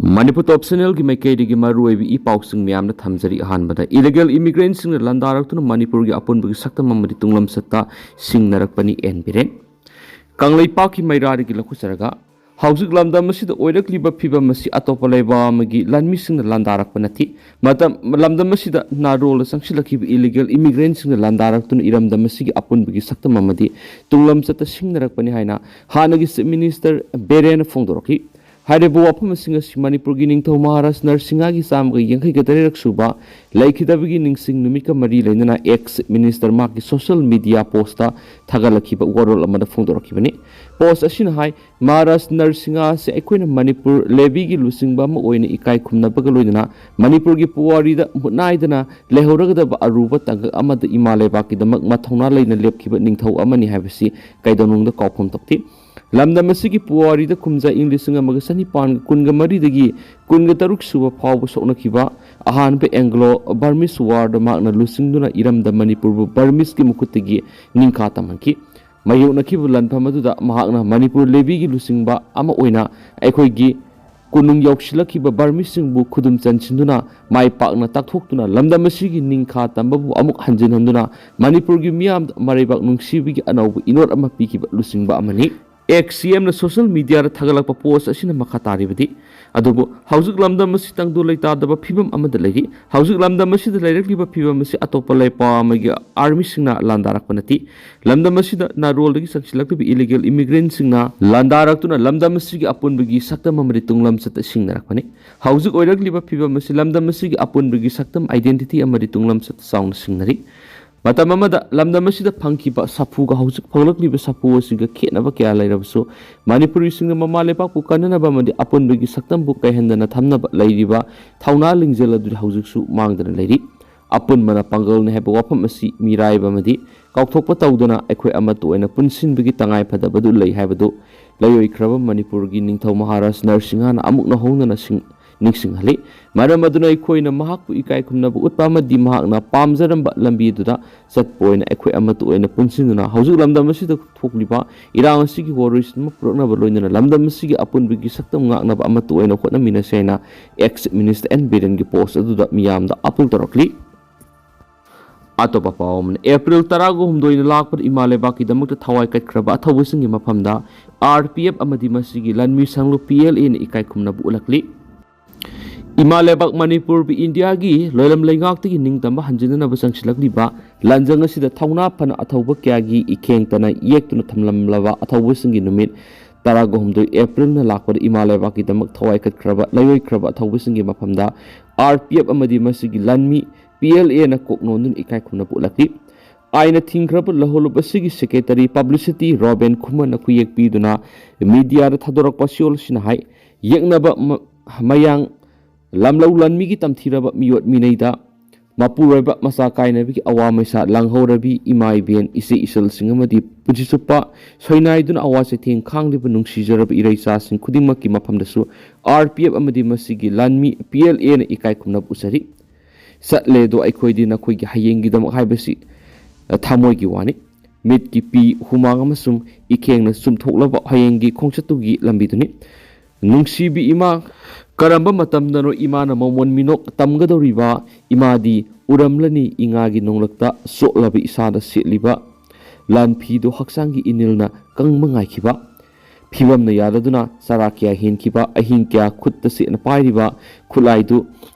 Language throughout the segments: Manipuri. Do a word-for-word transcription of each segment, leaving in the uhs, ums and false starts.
ꯃꯅꯤꯄꯨꯔ ꯇꯣꯞ ꯆꯦꯅꯦꯜꯒꯤ ꯃꯥꯏꯀꯩꯗꯒꯤ ꯃꯔꯨꯑꯣꯏꯕ ꯏ ꯄꯥꯎꯁꯤꯡ ꯃꯌꯥꯝꯅ ꯊꯝꯖꯔꯤ꯫ ꯑꯍꯥꯟꯕꯗ, ꯏꯂꯤꯒꯦꯜ ꯏꯃꯤꯒ꯭ꯔꯦꯟꯁꯤꯡꯅ ꯂꯥꯟꯗꯥꯔꯛꯇꯨꯅ ꯃꯅꯤꯄꯨꯔꯒꯤ ꯑꯄꯨꯟꯕꯒꯤ ꯁꯛꯇꯝ ꯑꯃꯗꯤ ꯇꯨꯡꯂꯝꯆꯠꯇ ꯁꯤꯡꯅꯔꯛꯄꯅꯤ꯫ ꯑꯦꯟ ꯕꯤꯔꯦꯟ꯫ ꯀꯪꯂꯩꯄꯥꯛꯀꯤ ꯃꯩꯔꯥꯗꯒꯤ ꯂꯧꯈꯠꯆꯔꯒ, ꯍꯧꯖꯤꯛ ꯂꯝꯗꯝ ꯑꯁꯤꯗ ꯑꯣꯏꯔꯛꯂꯤꯕ ꯐꯤꯕꯝ ꯑꯁꯤ ꯑꯇꯣꯞꯄ ꯂꯩꯕꯥꯛ ꯑꯃꯒꯤ ꯂꯥꯟꯃꯤꯁꯤꯡꯅ ꯂꯥꯟꯗꯥꯔꯛꯄ ꯅꯠꯇꯦ꯫ ꯃꯇꯝ, ꯂꯝꯗꯝ ꯑꯁꯤꯗ ꯅꯥꯔꯣꯜꯗ ꯆꯪꯁꯤꯜꯂꯛꯈꯤꯕ ꯏꯂꯤꯒꯦꯜ ꯏꯃꯤꯒ꯭ꯔꯦꯟꯁꯤꯡꯅ ꯂꯥꯟꯗꯥꯔꯛꯇꯨꯅ ꯏꯔꯝꯗꯝ ꯑꯁꯤꯒꯤ ꯑꯄꯨꯟꯕꯒꯤ ꯁꯛꯇꯝ ꯑꯃꯗꯤ ꯇꯨꯡꯂꯝꯆꯠꯇ ꯁꯤꯡꯅꯔꯛꯄꯅꯤ ꯍꯥꯏꯅ ꯍꯥꯟꯅꯒꯤ ꯆꯤꯐ ꯃꯤꯅꯤꯁꯇꯔ ꯕꯤꯔꯦꯟꯅ ꯐꯣꯡꯗꯣꯔꯛꯈꯤ꯫ ꯍꯥꯏꯔꯤꯕ ꯋꯥꯐꯝꯁꯤꯡ ꯑꯁꯤ ꯃꯅꯤꯄꯨꯔꯒꯤ ꯅꯤꯡꯊꯧ ꯃꯍꯥꯔꯥꯖ ꯅꯔꯁꯤꯡꯍꯒꯤ ꯆꯥꯝꯃꯒ ꯌꯥꯡꯈꯩꯒ ꯇꯔꯦꯠ ꯁꯨꯕ ꯂꯩꯈꯤꯗꯕꯒꯤ ꯅꯤꯡꯁꯤꯡ ꯅꯨꯃꯤꯠꯀ ꯃꯔꯤ ꯂꯩꯅꯅ ꯑꯦꯛꯁ ꯆꯤꯐ ꯃꯤꯅꯤꯁꯇꯔ ꯃꯍꯥꯛꯀꯤ ꯁꯣꯁꯤꯌꯦꯜ ꯃꯤꯗꯤꯌꯥ ꯄꯣꯁꯇ ꯊꯥꯒꯠꯂꯛꯈꯤꯕ ꯋꯥꯔꯣꯜ ꯑꯃꯗ ꯐꯣꯡꯗꯣꯔꯛꯈꯤꯕꯅꯤ꯫ ꯄꯣꯁ ꯑꯁꯤꯅ ꯍꯥꯏ, ꯃꯍꯥꯔꯥꯖ ꯅꯔꯁꯤꯡꯍ ꯑꯁꯤ ꯑꯩꯈꯣꯏꯅ ꯃꯅꯤꯄꯨꯔ ꯂꯦꯕꯤꯒꯤ ꯂꯨꯆꯤꯡꯕ ꯑꯃ ꯑꯣꯏꯅ ꯏꯀꯥꯏ ꯈꯨꯝꯅꯕꯒ ꯂꯣꯏꯅꯅ ꯃꯅꯤꯄꯨꯔꯒꯤ ꯄꯨꯋꯥꯔꯤꯗ ꯃꯨꯠꯅꯥꯏꯗꯅ ꯂꯩꯍꯧꯔꯒꯗꯕ ꯑꯔꯨꯕ ꯇꯥꯡꯀꯛ ꯑꯃꯗ ꯏꯃꯥ ꯂꯩꯕꯥꯛꯀꯤꯗꯃꯛ ꯃꯊꯧꯅꯥ ꯂꯩꯅ ꯂꯦꯞꯈꯤꯕ ꯅꯤꯡꯊꯧ ꯑꯃꯅꯤ ꯍꯥꯏꯕꯁꯤ ꯀꯩꯗꯧꯅꯨꯡꯗ ꯀꯥꯎꯐꯝ ꯊꯣꯛꯇꯦ꯫ ꯂꯝꯗꯝ ꯑꯁꯤꯒꯤ ꯄꯨꯋꯥꯔꯤꯗ ꯀꯨꯝꯖꯥ ꯏꯪ ꯂꯤꯁꯤꯡ ꯑꯃꯒ ꯆꯅꯤꯄꯥꯟꯒ ꯀꯨꯟꯒ ꯃꯔꯤꯗꯒꯤ ꯀꯨꯟꯒ ꯇꯔꯨꯛ ꯁꯨꯕ ꯐꯥꯎꯕ ꯁꯣꯛꯅꯈꯤꯕ ꯑꯍꯥꯟꯕ ꯑꯦꯡꯒ꯭ꯂꯣ ꯕꯔꯃꯤꯁ ꯋꯥꯔꯗ ꯃꯍꯥꯛꯅ ꯂꯨꯆꯤꯡꯗꯨꯅ ꯏꯔꯝꯗꯝ ꯃꯅꯤꯄꯨꯔꯕꯨ ꯕꯔꯃꯤꯁꯀꯤ ꯃꯈꯨꯠꯇꯒꯤ ꯅꯤꯡꯈꯥ ꯇꯝꯍꯟꯈꯤ꯫ ꯃꯥꯌꯣꯛꯅꯈꯤꯕ ꯂꯥꯟꯐꯝ ꯑꯗꯨꯗ ꯃꯍꯥꯛꯅ ꯃꯅꯤꯄꯨꯔ ꯂꯦꯕꯤꯒꯤ ꯂꯨꯆꯤꯡꯕ ꯑꯃ ꯑꯣꯏꯅ ꯑꯩꯈꯣꯏꯒꯤ ꯀꯣꯅꯨꯡ ꯌꯧꯁꯤꯜꯂꯛꯈꯤꯕ ꯕꯔꯃꯤꯁꯁꯤꯡꯕꯨ ꯈꯨꯗꯨꯝ ꯆꯟꯁꯤꯟꯗꯨꯅ ꯃꯥꯏ ꯄꯥꯛꯅ ꯇꯥꯛꯊꯣꯛꯇꯨꯅ ꯂꯝꯗꯝ ꯑꯁꯤꯒꯤ ꯅꯤꯡꯈꯥ ꯇꯝꯕꯕꯨ ꯑꯃꯨꯛ ꯍꯟꯖꯤꯟꯍꯟꯗꯨꯅ ꯃꯅꯤꯄꯨꯔꯒꯤ ꯃꯤꯌꯥꯝꯗ ꯃꯔꯩꯕꯥꯛ ꯅꯨꯡꯁꯤꯕꯒꯤ ꯑꯅꯧꯕ ꯏꯅꯣꯠ ꯑꯃ ꯄꯤꯈꯤꯕ ꯂꯨꯆꯤꯡꯕ ꯑꯃꯅꯤ꯫ ꯑꯦꯛꯁ ꯁꯤ ꯑꯦꯝꯅ ꯁꯣꯁꯤꯌꯦꯜ ꯃꯤꯗꯤꯌꯥꯗ ꯊꯥꯒꯠꯂꯛꯄ ꯄꯣꯁ ꯑꯁꯤꯅ ꯃꯈꯥ ꯇꯥꯔꯤꯕꯗꯤ, ꯑꯗꯨꯕꯨ ꯍꯧꯖꯤꯛ ꯂꯝꯗꯝ ꯑꯁꯤ ꯇꯪꯗꯨ ꯂꯩꯇꯥꯗꯕ ꯐꯤꯕꯝ ꯑꯃꯗ ꯂꯩꯔꯤ꯫ ꯍꯧꯖꯤꯛ ꯂꯝꯗꯝ ꯑꯁꯤꯗ ꯂꯩꯔꯛꯂꯤꯕ ꯐꯤꯕꯝ ꯑꯁꯤ ꯑꯇꯣꯞꯄ ꯂꯩꯄꯥꯛ ꯑꯃꯒꯤ ꯑꯥꯔꯃꯤꯁꯤꯡꯅ ꯂꯥꯟꯗꯥꯔꯛꯄ ꯅꯠꯇꯦ꯫ ꯂꯝꯗꯝ ꯑꯁꯤꯗ ꯅꯥꯔꯣꯜꯗꯒꯤ ꯆꯪꯁꯤꯜꯂꯛꯂꯤꯕ ꯏꯂꯤꯒꯦꯜ ꯏꯃꯤꯒ꯭ꯔꯦꯟꯁꯤꯡꯅ ꯂꯥꯟꯗꯥꯔꯛꯇꯨꯅ ꯂꯝꯗꯝ ꯑꯁꯤꯒꯤ ꯑꯄꯨꯟꯕꯒꯤ ꯁꯛꯇꯝ ꯑꯃꯗꯤ ꯇꯨꯡꯂꯝꯆꯠꯇ ꯁꯤꯡꯅꯔꯛꯄꯅꯤ꯫ ꯍꯧꯖꯤꯛ ꯑꯣꯏꯔꯛꯂꯤꯕ ꯐꯤꯕꯝ ꯑꯁꯤ ꯂꯝꯗꯝ ꯑꯁꯤꯒꯤ ꯑꯄꯨꯟꯕꯒꯤ ꯁꯛꯇꯝ, ꯑꯥꯏꯗꯦꯟꯇꯤꯇꯤ ꯑꯃꯗꯤ ꯇꯨꯡꯂꯝꯆꯠꯇ ꯆꯥꯎꯅ ꯁꯤꯡꯅꯔꯤ꯫ ꯃꯇꯝ ꯑꯃꯗ ꯂꯝꯗꯝ ꯑꯁꯤꯗ ꯐꯪꯈꯤꯕ ꯁꯥꯐꯨꯒ ꯍꯧꯖꯤꯛ ꯐꯪꯂꯛꯂꯤꯕ ꯁꯥꯐꯨ ꯑꯁꯤꯒ ꯈꯦꯠꯅꯕ ꯀꯌꯥ ꯂꯩꯔꯕꯁꯨ, ꯃꯅꯤꯄꯨꯔꯤꯁꯤꯡꯅ ꯃꯃꯥ ꯂꯩꯄꯥꯛꯄꯨ ꯀꯟꯅꯅꯕ ꯑꯃꯗꯤ ꯑꯄꯨꯟꯕꯒꯤ ꯁꯛꯇꯝꯕꯨ ꯀꯥꯏꯍꯟꯗꯅ ꯊꯝꯅꯕ ꯂꯩꯔꯤꯕ ꯊꯧꯅꯥ ꯂꯤꯡꯖꯦꯜ ꯑꯗꯨꯗꯤ ꯍꯧꯖꯤꯛꯁꯨ ꯃꯥꯡꯗꯅ ꯂꯩꯔꯤ꯫ ꯑꯄꯨꯟꯕꯅ ꯄꯥꯡꯒꯜꯅꯤ ꯍꯥꯏꯕ ꯋꯥꯐꯝ ꯑꯁꯤ ꯃꯤꯔꯥꯏꯕ ꯑꯃꯗꯤ ꯀꯥꯎꯊꯣꯛꯄ ꯇꯧꯗꯅ ꯑꯩꯈꯣꯏ ꯑꯃꯠꯇ ꯑꯣꯏꯅ ꯄꯨꯟꯁꯤꯟꯕꯒꯤ ꯇꯉꯥꯏ ꯐꯗꯕꯗꯨ ꯂꯩ ꯍꯥꯏꯕꯗꯨ ꯂꯩꯑꯣꯏꯈ꯭ꯔꯕ ꯃꯅꯤꯄꯨꯔꯒꯤ ꯅꯤꯡꯊꯧ ꯃꯍꯥꯔꯥꯖ ꯅꯔꯁꯤꯡꯍꯅ ꯑꯃꯨꯛ ꯅꯧꯍꯧꯅꯅ ꯁꯤꯡ-, ꯅꯤꯡꯁꯤꯡꯍꯜꯂꯤ꯫ ꯃꯔꯝ ꯑꯗꯨꯅ ꯑꯩꯈꯣꯏꯅ ꯃꯍꯥꯛꯄꯨ ꯏꯀꯥꯏ ꯈꯨꯝꯅꯕ ꯎꯠꯄ ꯑꯃꯗꯤ ꯃꯍꯥꯛꯅ ꯄꯥꯝꯖꯔꯝꯕ ꯂꯝꯕꯤ ꯑꯗꯨꯗ ꯆꯠꯄ ꯑꯣꯏꯅ ꯑꯩꯈꯣꯏ ꯑꯃꯠꯇ ꯑꯣꯏꯅ ꯄꯨꯟꯁꯤꯟꯗꯨꯅ ꯍꯧꯖꯤꯛ ꯂꯝꯗꯝ ꯑꯁꯤꯗ ꯊꯣꯛꯂꯤꯕ ꯏꯔꯥꯡ ꯑꯁꯤꯒꯤ ꯋꯥꯔꯣꯏꯁꯤꯟ ꯑꯃ ꯄꯨꯔꯛꯅꯕ ꯂꯣꯏꯅꯅ ꯂꯝꯗꯝ ꯑꯁꯤꯒꯤ ꯑꯄꯨꯟꯕꯒꯤ ꯁꯛꯇꯝ ꯉꯥꯛꯅꯕ ꯑꯃꯠꯇ ꯑꯣꯏꯅ ꯍꯣꯠꯅꯃꯤꯟꯅꯁꯦ ꯍꯥꯏꯅ ꯑꯦꯛꯁ ꯃꯤꯅꯤꯁꯇꯔ ꯑꯦꯟ ꯕꯤꯔꯦꯟꯒꯤ ꯄꯣꯁ ꯑꯗꯨꯗ ꯃꯤꯌꯥꯝꯗ ꯑꯥꯄꯤꯜ ꯇꯧꯔꯛꯂꯤ꯫ ꯑꯇꯣꯞꯄ ꯄꯥꯎ ꯑꯃꯅ, ꯑꯦꯄ꯭ꯔꯤꯜ ꯇꯔꯥꯒ ꯍꯨꯝꯗꯣꯏꯅ ꯂꯥꯛꯄꯗ ꯏꯃꯥ ꯂꯩꯕꯥꯛꯀꯤꯗꯃꯛꯇ ꯊꯋꯥꯏ ꯀꯠꯈ꯭ꯔꯕ ꯑꯊꯧꯕꯁꯤꯡꯒꯤ ꯃꯐꯝꯗ ꯑꯥꯔ ꯄꯤ ꯑꯦꯐ ꯑꯃꯗꯤ ꯃꯁꯤꯒꯤ ꯂꯥꯟꯃꯤ ꯁꯪꯂꯨꯞ ꯄꯤ ꯑꯦꯜ ꯑꯦꯅ ꯏꯀꯥꯏ ꯈꯨꯝꯅꯕ ꯎꯠꯂꯛꯂꯤ꯫ ꯏꯃꯥ ꯂꯩꯕꯥꯛ ꯃꯅꯤꯄꯨꯔꯕꯨ ꯏꯟꯗꯤꯌꯥꯒꯤ ꯂꯣꯏꯂꯝ ꯂꯩꯉꯥꯛꯇꯒꯤ ꯅꯤꯡꯇꯝꯕ ꯍꯟꯖꯤꯟꯅꯅꯕ ꯆꯪꯁꯤꯜꯂꯛꯂꯤꯕ ꯂꯥꯟꯖꯪ ꯑꯁꯤꯗ ꯊꯧꯅꯥ ꯐꯅ ꯑꯊꯧꯕ ꯀꯌꯥꯒꯤ ꯏꯈꯦꯡꯇꯅ ꯌꯦꯛꯇꯨꯅ ꯊꯝꯂꯝꯂꯕ ꯑꯊꯧꯕꯁꯤꯡꯒꯤ ꯅꯨꯃꯤꯠ ꯇꯔꯥꯒ ꯍꯨꯝꯗꯣꯏ ꯑꯦꯄ꯭ꯔꯤꯜꯅ ꯂꯥꯛꯄꯗ ꯏꯃꯥ ꯂꯩꯕꯥꯛꯀꯤꯗꯃꯛ ꯊꯋꯥꯏ ꯀꯠꯈ꯭ꯔꯕ ꯂꯩꯔꯣꯏꯈ꯭ꯔꯕ ꯑꯊꯧꯕꯁꯤꯡꯒꯤ ꯃꯐꯝꯗ ꯑꯥꯔ ꯄꯤ ꯑꯦꯐ ꯑꯃꯗꯤ ꯃꯁꯤꯒꯤ ꯂꯥꯟꯃꯤ ꯄꯤ ꯑꯦꯜ ꯑꯦꯅ ꯀꯣꯛ ꯅꯣꯟꯗꯨꯅ ꯏꯀꯥꯏ ꯈꯨꯝꯅꯕ ꯎꯠꯂꯛꯂꯤ꯫ ꯑꯥꯏꯟꯅ ꯊꯤꯡꯈ꯭ꯔꯕ ꯂꯧꯍꯧꯂꯨꯞ ꯑꯁꯤꯒꯤ ꯁꯦꯀ꯭ꯔꯦꯇꯔꯤ ꯄꯕ꯭ꯂꯤꯁꯤꯇꯤ ꯔꯣꯕꯦꯟ ꯈꯨꯃꯟꯅ ꯈꯨꯌꯦꯛ ꯄꯤꯗꯨꯅ ꯃꯤꯗꯤꯌꯥꯗ ꯊꯥꯗꯣꯔꯛꯄ ꯁꯤꯑꯣꯜꯁꯤꯅ ꯍꯥꯏ, ꯌꯦꯛꯅꯕ ꯃ-, ꯃꯌꯥꯡ ꯂꯝꯂꯧ ꯂꯥꯟꯃꯤꯒꯤ ꯇꯝꯊꯤꯔꯕ ꯃꯤꯑꯣꯠ ꯃꯤꯅꯩꯗ ꯃꯄꯨꯔꯣꯏꯕ ꯃꯆꯥ ꯀꯥꯏꯅꯕꯒꯤ ꯑꯋꯥ ꯃꯩꯁꯥ ꯂꯥꯡꯍꯧꯔꯕꯤ ꯏꯃꯥ ꯏꯕꯦꯟ ꯏꯆꯦ ꯏꯆꯜꯁꯤꯡ ꯑꯃꯗꯤ ꯄꯨꯟꯁꯤ ꯆꯨꯞꯄ ꯁꯣꯏꯅꯥꯏꯗꯨꯅ ꯑꯋꯥ ꯆꯩꯊꯦꯡ ꯈꯥꯡꯂꯤꯕ ꯅꯨꯡꯁꯤꯖꯔꯕ ꯏꯔꯩꯆꯥꯁꯤꯡ ꯈꯨꯗꯤꯡꯃꯛꯀꯤ ꯃꯐꯝꯗꯁꯨ ꯑꯥꯔ ꯄꯤ ꯑꯦꯐ ꯑꯃꯗꯤ ꯃꯁꯤꯒꯤ ꯂꯥꯟꯃꯤ ꯄꯤ ꯑꯦꯜ ꯑꯦꯅ ꯏꯀꯥꯏ ꯈꯨꯝꯅꯕ ꯎꯠꯆꯔꯤ꯫ ꯆꯠꯂꯦ ꯑꯗꯣ ꯑꯩꯈꯣꯏꯗꯤ ꯅꯈꯣꯏꯒꯤ ꯍꯌꯦꯡꯒꯤꯗꯃꯛ ꯍꯥꯏꯕꯁꯤ, ꯑ, ꯊꯃꯣꯏꯒꯤ ꯋꯥꯅꯤ꯫ ꯃꯤꯠꯀꯤ ꯄꯤ, ꯍꯨꯃꯥꯡ ꯑꯃꯁꯨꯡ ꯏꯈꯦꯡꯅ ꯆꯨꯝꯊꯣꯛꯂꯕ ꯍꯌꯦꯡꯒꯤ ꯈꯣꯡꯆꯠꯇꯨꯒꯤ ꯂꯝꯕꯤꯗꯨꯅꯤ꯫ ꯅꯨꯡꯁꯤꯕꯤ ꯏꯃꯥ, ꯀꯔꯝꯕ ꯃꯇꯝꯗꯅꯣ ꯏꯃꯥꯅ ꯃꯃꯣꯟ ꯃꯤꯅꯣꯛ ꯇꯝꯒꯗꯧꯔꯤꯕ? ꯏꯃꯥꯗꯤ ꯎꯔꯝꯂꯅꯤ ꯏꯉꯥꯒꯤ ꯅꯣꯡꯂꯛꯇ ꯆꯣꯠꯂꯕ ꯏꯁꯥꯗ ꯁꯦꯠꯂꯤꯕ ꯂꯥꯟꯐꯤꯗꯨ ꯍꯛꯆꯥꯡꯒꯤ ꯏꯅꯤꯜꯅ ꯀꯪꯕ ꯉꯥꯏꯈꯤꯕ꯫ ꯐꯤꯕꯝꯅ ꯌꯥꯗꯗꯨꯅ ꯆꯔꯥ ꯀꯌꯥ ꯍꯦꯟꯈꯤꯕ, ꯑꯍꯤꯡ ꯀꯌꯥ ꯈꯨꯠꯇ ꯆꯦꯠꯅ ꯄꯥꯏꯔꯤꯕ ꯈꯨꯠꯂꯥꯏꯗꯨ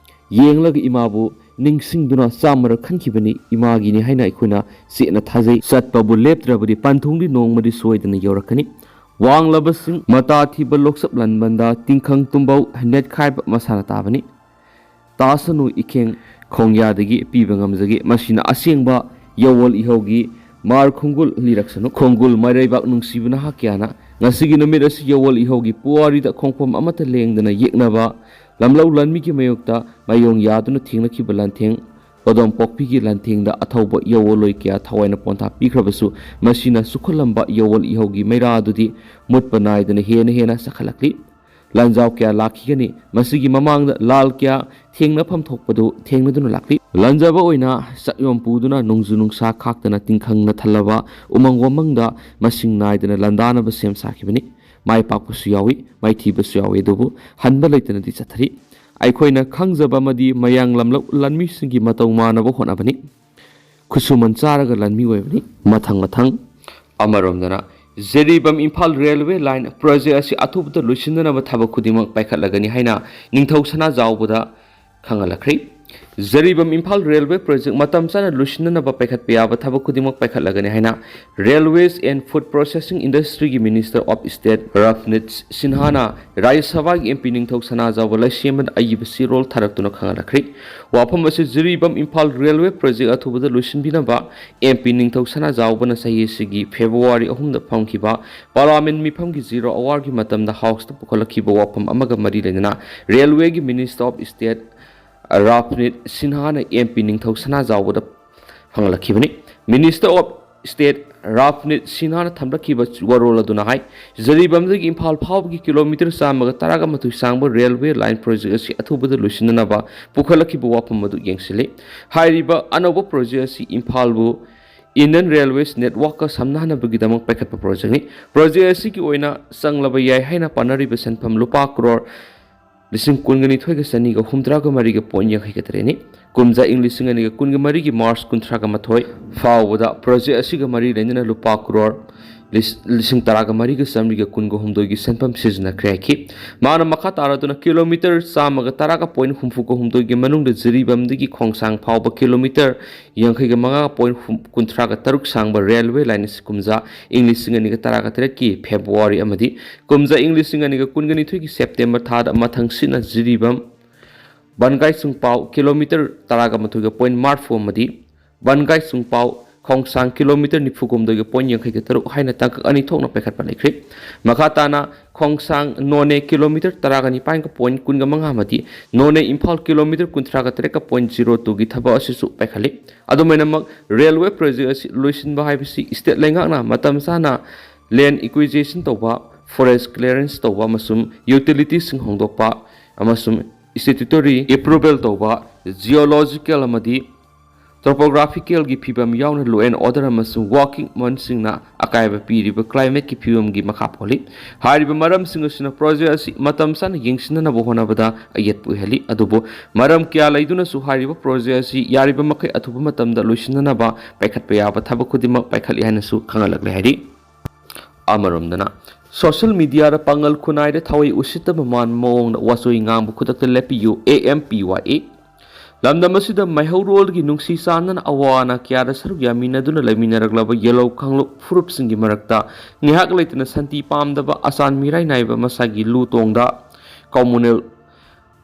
ꯌꯦꯡꯂꯒ ꯏꯃꯥꯕꯨ ꯅꯤꯡꯁꯤꯡꯗꯨꯅ ꯆꯥꯝꯃꯔꯛ ꯈꯟꯈꯤꯕꯅꯤ꯫ ꯏꯃꯥꯒꯤꯅꯤ ꯍꯥꯏꯅ ꯑꯩꯈꯣꯏꯅ ꯆꯦꯠꯅ ꯊꯥꯖꯩ꯫ ꯆꯠꯄꯕꯨ ꯂꯦꯞꯇ꯭ꯔꯕꯗꯤ ꯄꯟꯊꯨꯡꯗꯤ ꯅꯣꯡꯃꯗꯤ ꯁꯣꯏꯗꯅ ꯌꯧꯔꯛꯀꯅꯤ꯫ ꯋꯥꯡꯂꯕꯁꯤꯡ ꯃꯇꯥ ꯊꯤꯕ ꯂꯣꯛꯆꯞ ꯂꯟꯕꯟꯗ ꯇꯤꯡꯈꯪ ꯇꯨꯝꯕꯧ ꯅꯦꯠꯈꯥꯏꯕ ꯃꯁꯥꯅ ꯇꯥꯕꯅꯤ꯫ ꯇꯥꯁꯅꯨ ꯏꯈꯦꯡ ꯈꯣꯡꯌꯥꯗꯒꯤ ꯄꯤꯕ ꯉꯝꯖꯒꯦ꯫ ꯃꯁꯤꯅ ꯑꯁꯦꯡꯕ ꯌꯧꯋꯣꯜ ꯏꯍꯧꯒꯤ ꯃꯥꯔ ꯈꯣꯡꯒꯨꯜ ꯂꯤꯔꯛꯁꯅꯨ꯫ ꯈꯣꯡꯒꯨꯜ ꯃꯩꯔꯩꯕꯥꯛ ꯅꯨꯡꯁꯤꯕ ꯅꯍꯥꯛ ꯀꯌꯥꯅ ꯉꯁꯤꯒꯤ ꯅꯨꯃꯤꯠ ꯑꯁꯤ ꯌꯧꯋꯣꯜ ꯏꯍꯧꯒꯤ ꯄꯨꯋꯥꯔꯤꯗ ꯈꯣꯡꯐꯝ ꯑꯃꯠꯇ ꯂꯦꯡꯗꯅ ꯌꯦꯛꯅꯕ ꯂꯝꯂꯧ ꯂꯥꯟꯃꯤꯒꯤ ꯃꯥꯌꯣꯛꯇ ꯃꯥꯌꯣꯡ ꯌꯥꯗꯨꯅ ꯊꯦꯡꯅꯈꯤꯕ ꯂꯥꯟꯊꯦꯡ, ꯄꯣꯗꯣꯝ ꯄꯣꯛꯄꯤꯒꯤ ꯂꯥꯟꯊꯦꯡꯗ ꯑꯊꯧꯕ ꯌꯧꯋꯣꯜꯂꯣꯏ ꯀꯌꯥ ꯊꯋꯥꯏꯅ ꯄꯣꯟꯊꯥ ꯄꯤꯈ꯭ꯔꯕꯁꯨ, ꯃꯁꯤꯅ ꯆꯨꯈꯠꯂꯝꯕ ꯌꯧꯋꯣꯜ ꯏꯍꯧꯒꯤ ꯃꯩꯔꯥ ꯑꯗꯨꯗꯤ ꯃꯨꯠꯄ ꯅꯥꯏꯗꯅ ꯍꯦꯟꯅ ꯍꯦꯟꯅ ꯆꯥꯛꯈꯠꯂꯛꯂꯤ꯫ ꯂꯥꯟꯖꯥꯎ ꯀꯌꯥ ꯂꯥꯛꯈꯤꯒꯅꯤ꯫ ꯃꯁꯤꯒꯤ ꯃꯃꯥꯡꯗ ꯂꯥꯜ ꯀꯌꯥ ꯊꯦꯡꯅꯐꯝ ꯊꯣꯛꯄꯗꯨ ꯊꯦꯡꯅꯗꯨꯅ ꯂꯥꯛꯂꯤ꯫ ꯂꯥꯟꯖꯕ ꯑꯣꯏꯅ ꯆꯥꯛꯌꯣꯝ ꯄꯨꯗꯨꯅ ꯅꯣꯡꯖꯨ ꯅꯨꯡꯁꯥ ꯈꯥꯛꯇꯅ ꯇꯤꯡꯈꯪꯅ ꯊꯜꯂꯕ ꯎꯃꯪ ꯋꯥꯃꯪꯗ ꯃꯁꯤꯡ ꯅꯥꯏꯗꯅ ꯂꯥꯟꯗꯥꯅꯕ ꯁꯦꯝ ꯁꯥꯈꯤꯕꯅꯤ꯫ ꯃꯥꯏ ꯄꯥꯛꯄꯁꯨ ꯌꯥꯎꯏ, ꯃꯥꯏꯊꯤꯕꯁꯨ ꯌꯥꯎꯏ, ꯑꯗꯨꯕꯨ ꯍꯟꯕ ꯂꯩꯇꯅꯗꯤ ꯆꯠꯊꯔꯤ꯫ ꯑꯩꯈꯣꯏꯅ ꯈꯪꯖꯕ ꯑꯃꯗꯤ ꯃꯌꯥꯡ ꯂꯝꯂꯛ ꯂꯥꯟꯃꯤꯁꯤꯡꯒꯤ ꯃꯇꯧ ꯃꯥꯟꯅꯕ ꯍꯣꯠꯅꯕꯅꯤ꯫ ꯈꯨꯠꯁꯨꯃꯟ ꯆꯥꯔꯒ ꯂꯥꯟꯃꯤ ꯑꯣꯏꯕꯅꯤ꯫ ꯃꯊꯪ ꯃꯊꯪ ꯑꯃꯔꯣꯝꯗꯅ Jiribam Imphal railway line project ꯑꯁꯤ ꯑꯊꯨꯕꯗ ꯂꯣꯏꯁꯤꯟꯅꯅꯕ ꯊꯕꯛ ꯈꯨꯗꯤꯡꯃꯛ ꯄꯥꯏꯈꯠꯂꯒꯅꯤ ꯍꯥꯏꯅ ꯅꯤꯡꯊꯧ ꯁꯅꯥꯖꯥꯎꯕꯗ ꯈꯪꯍꯜꯂꯛꯈ꯭ꯔꯤ꯫ ꯖꯤꯔꯤꯕꯥꯝ ꯏꯝꯐꯥꯜ ꯔꯦꯜꯋꯦ ꯄ꯭ꯔꯣꯖꯦꯛ ꯃꯇꯝ ꯆꯥꯅ ꯂꯣꯏꯁꯤꯟꯅꯅꯕ ꯄꯥꯏꯈꯠꯄ ꯌꯥꯕ ꯊꯕꯛ ꯈꯨꯗꯤꯡꯃꯛ ꯄꯥꯏꯈꯠꯂꯒꯅꯤ ꯍꯥꯏꯅ Railways and Food Processing Industryꯒꯤ Minister of State ꯔꯥꯐꯅꯤꯠ ꯁꯤꯟꯍꯥꯅ ꯔꯥꯖ꯭ꯌ ꯁꯚꯥꯒꯤ ꯑꯦꯝ ꯄꯤ ꯅꯤꯡꯊꯧ ꯁꯅꯥꯖꯥꯎꯕ ꯂꯩꯁꯦꯝꯕꯗ ꯑꯏꯕ ꯆꯦꯔꯣꯜ ꯊꯥꯔꯛꯇꯨꯅ ꯈꯪꯍꯜꯂꯛꯈ꯭ꯔꯤ꯫ ꯋꯥꯐꯝ ꯑꯁꯤ ꯖꯤꯔꯤꯕꯥꯝ ꯏꯝꯐꯥꯜ ꯔꯦꯜꯋꯦ ꯄ꯭ꯔꯣꯖꯦꯛ ꯑꯊꯨꯕꯗ ꯂꯣꯏꯁꯤꯟꯕꯤꯅꯕ ꯑꯦꯝ ꯄꯤ ꯅꯤꯡꯊꯧ ꯁꯅꯥꯖꯥꯎꯕꯅ ꯆꯍꯤ ꯑꯁꯤꯒꯤ ꯐꯦꯕ꯭ꯔꯨꯋꯥꯔꯤ ꯑꯍꯨꯝꯗ ꯐꯝꯈꯤꯕ ꯄꯥꯔꯂꯤꯌꯥꯃꯦꯟ ꯃꯤꯐꯝꯒꯤ ꯖꯤꯔꯣ ꯑꯋꯥꯔꯒꯤ ꯃꯇꯝꯗ ꯍꯥꯎꯁꯇ ꯄꯨꯈꯠꯂꯛꯈꯤꯕ ꯋꯥꯐꯝ ꯑꯃꯒ ꯃꯔꯤ ꯂꯩꯅꯅ ꯔꯦꯜꯋꯦꯒꯤ Minister of State ꯔꯥꯐꯅꯤꯠ ꯁꯤꯟꯍꯥꯅ ꯑꯦꯝ ꯄꯤ ꯅꯤꯡꯊꯧ ꯁꯅꯥꯖꯥꯎꯕꯗ ꯐꯪꯂꯛꯈꯤꯕꯅꯤ꯫ Minister of State ꯔꯥꯐꯅꯤꯠ ꯁꯤꯟꯍꯥꯅ ꯊꯝꯂꯛꯈꯤꯕ ꯋꯥꯔꯣꯜ ꯑꯗꯨꯅ ꯍꯥꯏ, ꯖꯤꯔꯤꯕꯥꯝꯗꯒꯤ ꯏꯝꯐꯥꯜ ꯐꯥꯎꯕꯒꯤ ꯀꯤꯂꯣꯃꯤꯇꯔ ꯆꯥꯝꯃꯒ ꯇꯔꯥꯒ ꯃꯥꯊꯣꯏ ꯁꯥꯡꯕ ꯔꯦꯜꯋꯦ ꯂꯥꯏꯟ ꯄ꯭ꯔꯣꯖꯦꯛ ꯑꯁꯤ ꯑꯊꯨꯕꯗ ꯂꯣꯏꯁꯤꯟꯅꯅꯕ ꯄꯨꯈꯠꯂꯛꯈꯤꯕ ꯋꯥꯐꯝ ꯑꯗꯨ ꯌꯦꯡꯁꯤꯜꯂꯤ꯫ ꯍꯥꯏꯔꯤꯕ ꯑꯅꯧꯕ ꯄ꯭ꯔꯣꯖꯦꯛ ꯑꯁꯤ ꯏꯝꯐꯥꯜꯕꯨ Indian Railways networkꯀ ꯁꯝꯅꯍꯟꯅꯕꯒꯤꯗꯃꯛ ꯄꯥꯏꯈꯠꯄ ꯄ꯭ꯔꯣꯖꯦꯛꯅꯤ꯫ ꯄ꯭ꯔꯣꯖꯦꯛ ꯑꯁꯤꯒꯤ ꯑꯣꯏꯅ ꯆꯪꯂꯕ ꯌꯥꯏ ꯍꯥꯏꯅ ꯄꯥꯅꯔꯤꯕ ꯁꯦꯟꯐꯝ ꯂꯨꯄꯥ ꯀ꯭ꯔꯣꯔ ꯂꯤꯁꯤꯡ ꯀꯨꯟꯒ ꯅꯤꯊꯣꯏꯒ ꯆꯅꯤꯒ ꯍꯨꯝꯗ꯭ꯔꯥꯒ ꯃꯔꯤꯒ ꯄꯣꯏꯟ ꯌꯥꯡꯈꯩꯒ ꯇꯔꯦꯠꯅꯤ꯫ ꯀꯨꯝꯖꯥ ꯏꯪ ꯂꯤꯁꯤꯡ ꯑꯅꯤꯒ ꯀꯨꯟꯒ ꯃꯔꯤꯒꯤ ꯃꯥꯔꯆ ꯀꯨꯟꯊ꯭ꯔꯥꯒ ꯃꯥꯊꯣꯏ ꯐꯥꯎꯕꯗ ꯄ꯭ꯔꯣꯖꯦꯛ ꯑꯁꯤꯒ ꯃꯔꯤ ꯂꯩꯅꯅ ꯂꯨꯄꯥ ꯀ꯭ꯔꯣꯔ ꯂꯤꯁ-, ꯂꯤꯁꯤꯡ ꯇꯔꯥꯒ ꯃꯔꯤꯒ ꯆꯥꯃꯔꯤꯒ ꯀꯨꯟꯒ ꯍꯨꯝꯗꯣꯏꯒꯤ ꯁꯦꯟꯐꯝ ꯁꯤꯖꯤꯟꯅꯈ꯭ꯔꯦ ꯍꯥꯏꯈꯤ꯫ ꯃꯥꯅ ꯃꯈꯥ ꯇꯥꯔꯗꯨꯅ ꯀꯤꯂꯣꯃꯤꯇꯔ ꯆꯥꯝꯃꯒ ꯇꯔꯥꯒ ꯄꯣꯏꯟ ꯍꯨꯝꯐꯨꯒ ꯍꯨꯝꯗꯣꯏꯒꯤ ꯃꯅꯨꯡꯗ ꯖꯤꯔꯤꯕꯥꯝꯗꯒꯤ ꯈꯣꯡꯁꯥꯡ ꯐꯥꯎꯕ ꯀꯤꯂꯣꯃꯤꯇꯔ ꯌꯥꯡꯈꯩꯒ ꯃꯉꯥ ꯄꯣꯏꯟ ꯀꯨꯟꯊ꯭ꯔꯥꯒ ꯇꯔꯨꯛ ꯁꯥꯡꯕ ꯔꯦꯜꯋꯦ ꯂꯥꯏꯟ ꯑꯁꯤ ꯀꯨꯝꯖꯥ ꯏꯪ ꯂꯤꯁꯤꯡ ꯑꯅꯤꯒ ꯇꯔꯥꯒ ꯇꯔꯦꯠꯀꯤ ꯐꯦꯕ꯭ꯔꯨꯋꯥꯔꯤ ꯑꯃꯗꯤ ꯀꯨꯝꯖꯥ ꯏꯪ ꯂꯤꯁꯤꯡ ꯑꯅꯤꯒ ꯀꯨꯟꯒ ꯅꯤꯊꯣꯏꯒꯤ ꯁꯦꯞꯇꯦꯝꯕꯔ ꯊꯥꯗ ꯃꯊꯪꯁꯤꯠꯅ ꯖꯤꯔꯤꯕꯥꯝ ꯕꯟꯒꯥꯏ ꯆꯨꯡꯄꯥꯎ ꯀꯤꯂꯣꯃꯤꯇꯔ ꯇꯔꯥꯒ ꯃꯥꯊꯣꯏꯒ ꯄꯣꯏꯟ ꯃꯔꯤꯐꯨ ꯑꯃꯗꯤ ꯕꯟꯒꯥꯏ ꯆꯨꯡꯄꯥꯎ ꯈꯣꯡꯁꯥꯡ ꯀꯤꯂꯣꯃꯤꯇꯔ ꯅꯤꯐꯨ ꯍꯨꯝꯗꯣꯏꯒ ꯄꯣꯏꯟ ꯌꯥꯡꯈꯩꯒ ꯇꯔꯨꯛ ꯍꯥꯏꯅ ꯇꯥꯡꯀꯛ ꯑꯅꯤ ꯊꯣꯛꯅ ꯄꯥꯏꯈꯠꯄ ꯂꯩꯈ꯭ꯔꯦ꯫ ꯃꯈꯥ ꯇꯥꯅ ꯈꯣꯡꯁꯥꯡ ꯅꯣꯅꯦ ꯀꯤꯂꯣꯃꯤꯇꯔ ꯇꯔꯥꯒ ꯅꯤꯄꯥꯟꯒ ꯄꯣꯏꯟ ꯀꯨꯟꯒ ꯃꯉꯥ ꯑꯃꯗꯤ ꯅꯣꯅꯦ ꯏꯝꯐꯥꯜ ꯀꯤꯂꯣꯃꯤꯇꯔ ꯀꯨꯟꯊ꯭ꯔꯥꯒ ꯇꯔꯦꯠꯀ ꯄꯣꯏꯟ ꯖꯤꯔꯣ ꯇꯨꯒꯤ ꯊꯕꯛ ꯑꯁꯤꯁꯨ ꯄꯥꯏꯈꯠꯂꯤ꯫ ꯑꯗꯨꯃꯥꯏꯅꯃꯛ ꯔꯦꯜꯋꯦ ꯄ꯭ꯔꯣꯖꯦꯛ ꯑꯁꯤ ꯂꯣꯏꯁꯤꯟꯕ ꯍꯥꯏꯕꯁꯤ ꯁ꯭ꯇꯦꯠ ꯂꯩꯉꯥꯛꯅ ꯃꯇꯝ ꯆꯥꯅ ꯂꯦꯟ ꯑꯦꯀ꯭ꯋꯤꯖꯤꯁꯟ ꯇꯧꯕ, forest clearance ꯇꯧꯕ ꯑꯃꯁꯨꯡ utilities ꯁꯤꯡ ꯍꯣꯡꯗꯣꯛꯄ ꯑꯃꯁꯨꯡ statutory approval ꯇꯧꯕ, geological ꯑꯃꯗꯤ topographical ꯒꯤ ꯐꯤꯕꯝ ꯌꯥꯎꯅ law and order ꯑꯃꯁꯨꯡ working ꯃꯣꯟꯁꯤꯡꯅ ꯑꯀꯥꯏꯕ ꯄꯤꯔꯤꯕ climate ꯀꯤ ꯐꯤꯕꯝꯒꯤ ꯃꯈꯥ ꯄꯣꯜꯂꯤ꯫ ꯍꯥꯏꯔꯤꯕ ꯃꯔꯝꯁꯤꯡ ꯑꯁꯤꯅ project ꯑꯁꯤ ꯃꯇꯝ ꯆꯥꯅ ꯌꯦꯡꯁꯤꯟꯅꯅꯕ ꯍꯣꯠꯅꯕꯗ ꯑꯌꯦꯠꯄ ꯑꯣꯏꯍꯜꯂꯤ꯫ ꯑꯗꯨꯕꯨ ꯃꯔꯝ ꯀꯌꯥ ꯂꯩꯗꯨꯅꯁꯨ ꯍꯥꯏꯔꯤꯕ project ꯑꯁꯤ ꯌꯥꯔꯤꯕ ꯃꯈꯩ ꯑꯊꯨꯕ ꯃꯇꯝꯗ ꯂꯣꯏꯁꯤꯟꯅꯅꯕ ꯄꯥꯏꯈꯠꯄ ꯌꯥꯕ ꯊꯕꯛ ꯈꯨꯗꯤꯡꯃꯛ ꯄꯥꯏꯈꯠꯂꯤ ꯍꯥꯏꯅꯁꯨ ꯈꯪꯍꯜꯂꯛꯂꯦ ꯍꯥꯏꯔꯤ꯫ ꯑꯃꯔꯣꯝꯗꯅ, social media ꯗ ꯄꯥꯡꯒꯜ ꯈꯨꯟꯅꯥꯏꯗ ꯊꯋꯥꯏ ꯎꯁꯤꯠꯇꯕ ꯃꯥꯟꯕ ꯃꯑꯣꯡꯗ ꯋꯥꯆꯣꯏ ꯉꯥꯡꯕ ꯈꯨꯗꯛꯇ ꯂꯦꯞꯄꯤꯌꯨ, A M P Y A꯫ ꯂꯝꯗꯝ ꯑꯁꯤꯗ ꯃꯩꯍꯧꯔꯣꯜꯒꯤ ꯅꯨꯡꯁꯤ ꯆꯥꯟꯅꯅ ꯑꯋꯥ ꯑꯅꯥ ꯀꯌꯥꯗ ꯁꯔꯨꯛ ꯌꯥꯃꯤꯟꯅꯗꯨꯅ ꯂꯩꯃꯤꯟꯅꯔꯛꯂꯕ ꯌꯦꯜꯍꯧ ꯀꯥꯡꯂꯨꯞ ꯐꯨꯔꯨꯞꯁꯤꯡꯒꯤ ꯃꯔꯛꯇ ꯉꯥꯏꯍꯥꯛ ꯂꯩꯇꯅ ꯁꯥꯟꯇꯤ ꯄꯥꯝꯗꯕ, ꯑꯆꯥꯟ ꯃꯤꯔꯥꯏ ꯅꯥꯏꯕ, ꯃꯁꯥꯒꯤ ꯂꯨ ꯇꯣꯡꯗ communal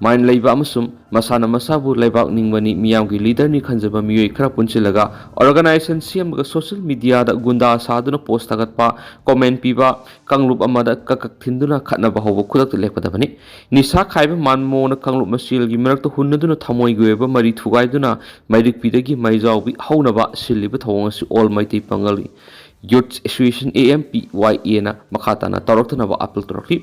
mind ꯂꯩꯕ ꯑꯃꯁꯨꯡ ꯃꯁꯥꯅ ꯃꯁꯥꯕꯨ ꯂꯩꯕꯥꯛ ꯅꯤꯡꯕꯅꯤ, ꯃꯤꯌꯥꯝꯒꯤ leader ꯅꯤ ꯈꯟꯖꯕ ꯃꯤꯑꯣꯏ ꯈꯔ ꯄꯨꯟꯁꯤꯜꯂꯒ organization ꯁꯦꯝꯂꯒ social media ꯗ ꯒꯨꯟꯗꯥ ꯁꯥꯗꯨꯅ post ꯊꯥꯒꯠꯄ, comment ꯄꯤꯕ, ꯀꯥꯡꯂꯨꯞ ꯑꯃꯗ ꯀꯛꯀꯛ ꯊꯤꯟꯗꯨꯅ ꯈꯠꯅꯕ ꯍꯧꯕ ꯈꯨꯗꯛꯇ ꯂꯦꯞꯀꯗꯕꯅꯤ꯫ ꯅꯤꯁꯥ ꯈꯥꯏꯕ ꯃꯥꯟꯕ ꯃꯑꯣꯡꯗ ꯀꯥꯡꯂꯨꯞ ꯃꯁꯦꯜꯒꯤ ꯃꯔꯛꯇ ꯍꯨꯟꯅꯗꯨꯅ ꯊꯃꯣꯏꯒꯤ ꯑꯣꯏꯕ ꯃꯔꯤ ꯊꯨꯒꯥꯏꯗꯨꯅ ꯃꯩꯔꯤꯛꯄꯤꯗꯒꯤ ꯃꯩꯖꯥꯎꯕꯤ ꯍꯧꯅꯕ ꯁꯤꯜꯂꯤꯕ ꯊꯧꯑꯣꯡ ꯑꯁꯤ All ꯃꯩꯇꯩ ꯄꯥꯡꯒꯜ Youth Association, A M P Y A ꯅ ꯃꯈꯥ ꯇꯥꯅ ꯇꯧꯔꯛꯇꯅꯕ appeal ꯇꯧꯔꯛꯂꯤ꯫